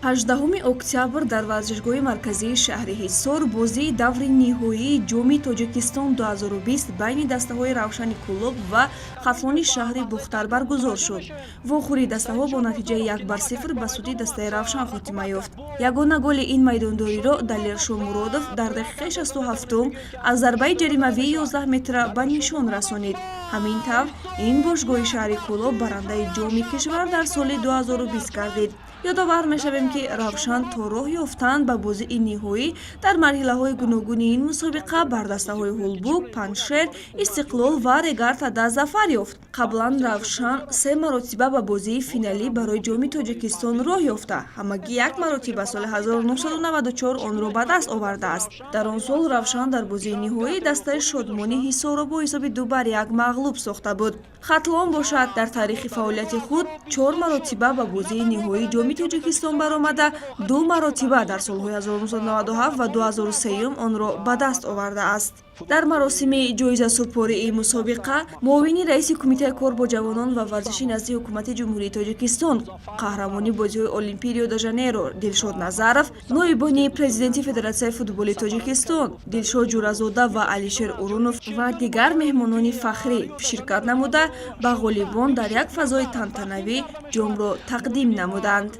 18 октябр дар варзишгоҳи марказии шаҳри Ҳисор бозии даври ниҳоии Ҷоми Тоҷикистон 2020 байни дастаҳои Равшани Кӯлоб ва Хатлони шаҳри Бохтар баргузор шуд. Вохӯрии дастаҳо бо натиҷаи 1-0 ба суди дастаи Равшан хотима ёфт. Ягона голи ин майдондориро Далер Шомуродов дар дақиқаи 67-ум аз зарбаи ҷаримавии 11 метра ба нишон расонид. Ҳамин тавр, ин бошгоҳи шаҳри Кӯлоб барандаи ҷоми кишвар дар соли 2020 гардид. Ёдовар мешавем, ки Равшан то роҳ ёфтан ба бозии ниҳоӣ дар марҳилаҳои гуногуни ин мусобиқа бар дастаҳои Ҳулбук, Панҷшер, Истиқлол ва Регар ТадАЗ зафар ёфт. Қаблан Равшан се маротиба ба бозии финалӣ барои Ҷоми Тоҷикистон роҳ ёфта, ҳамагӣ як маротиба, соли 1994, онро ба даст овардааст. Дар он сол Равшан дар бозии ниҳоӣ дастаи Шодмони Ҳисорро бо ҳисоби 2-1 мағлуб сохта буд. Хатлон бошад, дар таърихи фаъолияти худ чор маротиба ба бозии ниҳоии Ҷоми Тоҷикистон баромада, ду маротиба, дар солҳои 1997 ва 2003, онро ба даст овардааст. Дар маросими ҷоизасупории мусобиқа муовини раиси Кумитаи кор бо ҷавонон ва варзиши назди Ҳукумати Ҷумҳурии Тоҷикистон, қаҳрамони бозиҳои Олимпии Рио де Жанейро Дилшод Назаров, ноибони президенти Федератсияи футболи Тоҷикистон Дилшод Ҷӯразода ва Алишер Урунов ва дигар меҳмонони фахрӣ ширкат намуда, ба ғолибон дар як фазои тантанавӣ ҷомро тақдим намуданд.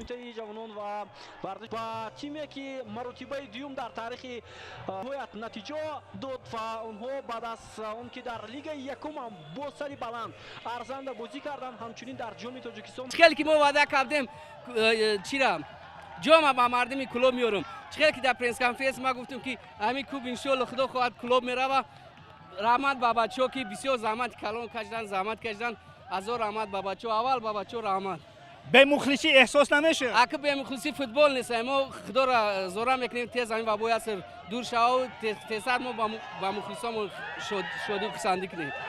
Ба тиме, ки маротибаи дуюм дар таърихи бояд натиҷа дод ва онҳо баъд аз он ки дар лигаи якум ҳам бо сари баланд арзанда бозӣ карданд, ҳамчунин дар Ҷоми Тоҷикистон. Хеле ки мо ваъда кардем, чира ҷома ба мардими Кӯлоб меорам. Хеле ки дар пресс-конференс ма гуфтем, ки ҳамин куб, иншоалло, худо хоҳад, Кӯлоб мерава. Раҳмат ба бачаҳо, ки бисёр заҳмати калон кашидан, заҳмат кашидан. Ҳазор раҳмат ба бачаҳо. Аввал ба бачаҳо раҳмат. Бемухлисӣ эҳсос намешавад? Ака, бемухлисӣ футбол нест. Мо худоро зора мекунем, тез ҳамин вабои аср дур шаву тезтар мо ба мухлисомон шодӣ хурсандӣ кунем.